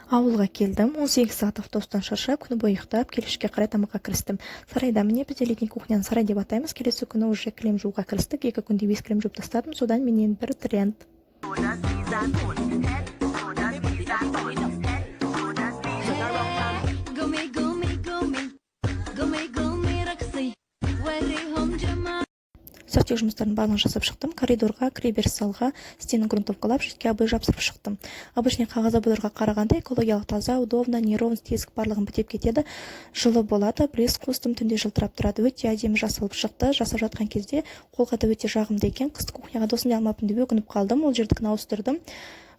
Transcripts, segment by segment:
Ауылға келдім. 18 сағат автобустан шаршап, күні бойы ұйықтап, келешікке қарай тамаққа кірістім. Сарайда, міне, бізде летний кухняны сарай деп атаймыз. Келесі күні уже кілем жууға кірістік. 2 күнде бес кілем жуып тастадым. Содан менен бір тренд. Shoulders, knees and toes. Head, shoulders, knees and toes. Head, shoulders, knees. Turn around and قومي قومي قومي قومي قومي رقصي وريهم جمال. Ұсақ жұмыстардың барлығын жасап шықтым. Коридорға, кіреберіс залға стені грунтовкалап, шетке обой жапсырып шықтым. Обычный қағаз обойларға қарағанда экологиялық таза, удобно, неровность, тесік барлығын бітеп кетеді, жылы болады. Блеск қостым, түнде жылтырап тұрады. Өте әдемі жасалып шықты. Жасап жатқан кезде қолға да өте жағымды екен. Қысты кухняға да осындай алмаппын деп өкініп қалдым. Ол жердікін ауыстырдым.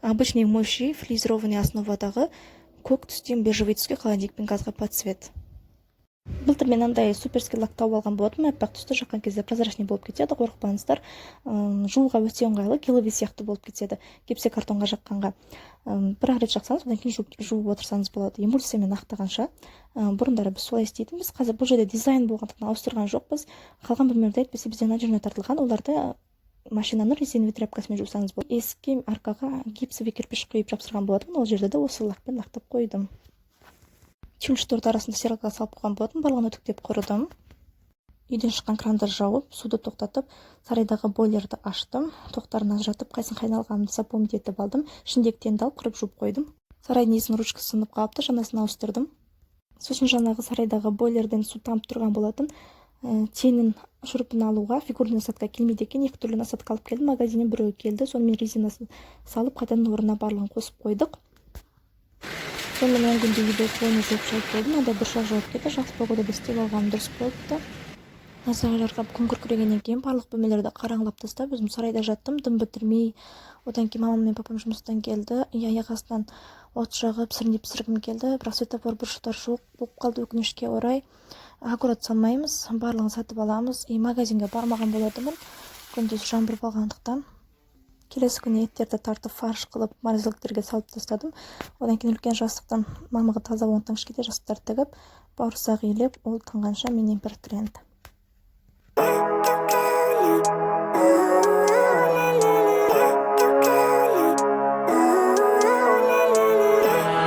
Обычный моющий, фрезерованный основадағы көк түстен бежевый түске, холодильник пен газға под цвет. Былтыр мен андай суперский лак тауып алған болатынмын. Аппақ түсті, жаққан кезде прозрачный болып кетеді, қорықпаңыздар. Жууға өте ыңғайлы, гелевый сияқты болып кетеді гипсокартонға жаққанға. Бір ақ рет жақсаңыз, одан кейін жуып отырсаңыз болады эмульсиямен ақтағанша. Бұрындары біз солай істейтінбіз. Қазір бұл жерде дизайн болғандықтан, ауыстырған жоқпыз. Қалған бөлмелерде, әйтпесе, бізде надежно тартылған, оларды машинаны резиновый тряпкасымен жусаңыз болады. Есікке, аркаға гипсовый кирпич құйып жапсырған болатынмын. Ол жерде де осы лакпен лактап қойдым. Тюль шторды арасында стиралкаға салып қойған болатын, барлығын үтіктеп құрыдым. Үйден шыққан кранды жауып, суды тоқтатып, сарайдағы бойлерді аштым. Тоқтарын ажыратып, қайсысын қайдан алғанымды запомнить етіп алдым. Ішіндегі тенді алып, қырып, жуып қойдым. Сарайдың есігінің ручкасы сынып қалыпты, жаңасын ауыстырдым. Сосын жаңағы сарайдағы бойлерден су тамып тұрған болатын. Тенін, шурупын алуға фигурный насадка келмейді екен. Екі түрлі насадка алып келдім магазиннен, біреуі келді. Сонымен резинасын салып, қайтадан орнына барлығын қосып қойдық. Сонымен 10 күнде үйді полный жуып шайып болдым. Мынандай бұршақ жауып кетті. Жақсы погодада істеп алғаным дұрыс болыпты. Найзағай жарқырап, күн күркірегеннен кейін барлық бөлмелерді қараңғылап тастап, өзім сарайда жаттым дым бітірмей. Одан кейін мамам мен папам жұмыстан келді и аяқ астынан от жағып, сірне пісіргім келді, бірақ светофор бұрыштар жоқ болып қалды, өкінішке орай. Огород салмаймыз, барлығын сатып аламыз. И магазинге бармаған болатынмын күндіз жаңбыр болғандықтан. Келесі күні еттерді тартып, фарш қылып, морозилктерге салып тастадым. Одан кейін үлкен жастықтан мамығы таза болғандықтан, кішкентай жастықтар тігіп, бауырсақ илеп, ол тынғанша менен бір тренд.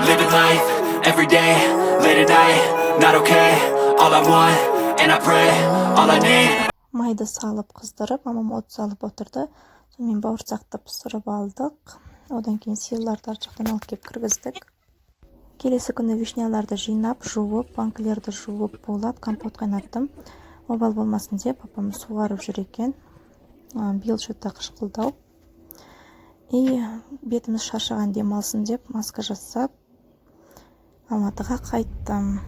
Living life every day, late at night, not okay. All I want, and I pray, all I need. Майды салып қыздырып, мамам от салып отырды. Сонымен бауырсақты пісіріп алдық. Одан кейін сиырларды арт жақтан алып келіп кіргіздік. Келесі күні вишняларды жинап, жуып, банкілерді жуып, булап, компот қайнаттым. Обал болмасын деп папам суарып жүр екен. Биыл что-то қышқылдау. И бетіміз шаршаған, демалсын деп маска жасап, Алматыға қайттым.